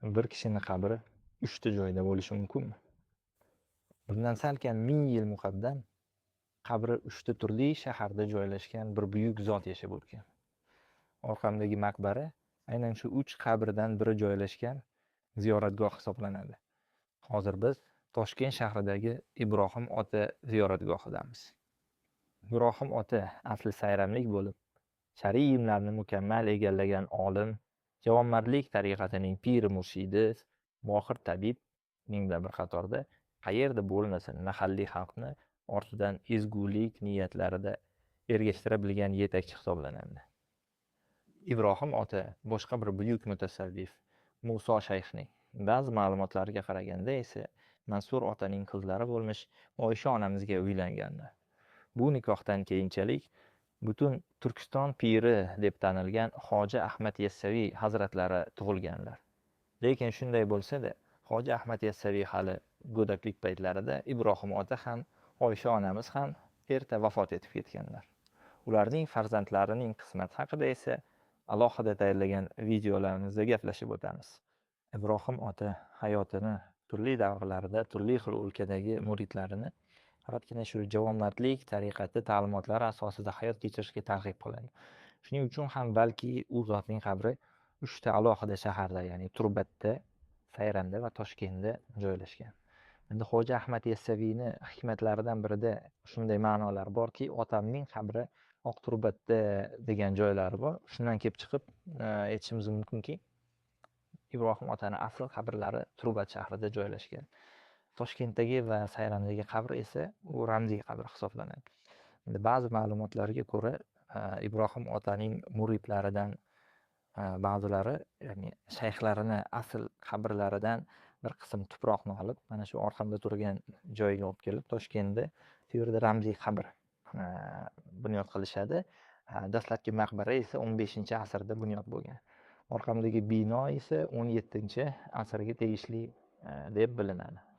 Bir kishini qabri 3 ta joyda bo'lishi mumkinmi? Bundan salkam 1000 yil muqaddam qabri 3 ta turli shaharda joylashgan bir buyuk zot yashab o'tgan. Orqamdagi maqbara aynan shu 3 qabrdan biri joylashgan ziyoratgoh hisoblanadi. Hozir biz Toshkent shahridagi Ibrohim ota ziyoratgohidamiz. Ibrohim ota asli sayramlik bo'lib, shar'iy ilmlarni mukammal egallagan olim, javonmardlik tariqatining piri murshidi, mohir tabib bilan bir qatorda qayerda bo'lmasin mahalliy xalqni ortidan ezgulik niyatlarida ergashtira bilgan yetakchi hisoblanadi. Ibrohim ota boshqa bir buyuk mutasavvif Muso shayxning ba'zi ma'lumotlarga qaraganda esa Mansur otaning qizlari bo'lmish Oysha onamizga uylangandi. Bu nikohdan keyinchalik butun Turkiston piri deb tanilgan Hoji Ahmad Yassaviy hazratlari tug'ilganlar. Lekin shunday bo'lsa-da, Hoji Ahmad Yassaviy hali go'daklik paytlarida Ibrohim ota ham, Oysha onamiz ham erta vafot etib ketganlar. Ularning farzandlarining qismati haqida esa alohida tayyorlagan videolarimizda gaplashib o'tamiz. Ibrohim ota hayotini turli davrlarda, turli xil o'lkadagi muridlarini faqatgina shu javonmardlik tariqati ta'limotlari asosida hayot kechirishga targ'ib qiladi. Shuning uchun ham balki u zotning qabri 3 ta alohida shaharda, ya'ni Turbatda, Sayramda va Toshkentda joylashgan. Endi Hoji Ahmad Yassaviyni hikmatlaridan birida shunday ma'nolar borki, otamning qabri Oqturbatda degan joylari bor. Shundan kelib chiqib aytishimiz mumkinki, Ibrohim otani asl qabrlari Turbat shahrida joylashgan. Toshkentdagi va Sayramdagi qabr esa u ramziy qabr hisoblanadi. Endi ba'zi ma'lumotlarga ko'ra, Ibrohim otaning muridlaridan ba'zilari, ya'ni shayxlarini asl qabrlaridan bir qism tuproqni olib, mana shu orqamda turgan joyga olib kelib, Toshkentda shu yerda ramziy qabr bunyod qilishadi. Dastlabki maqbara esa 15-asrda bunyod bo'lgan. Orqamdagi bino esa 17-asrga tegishli deb bilinadi.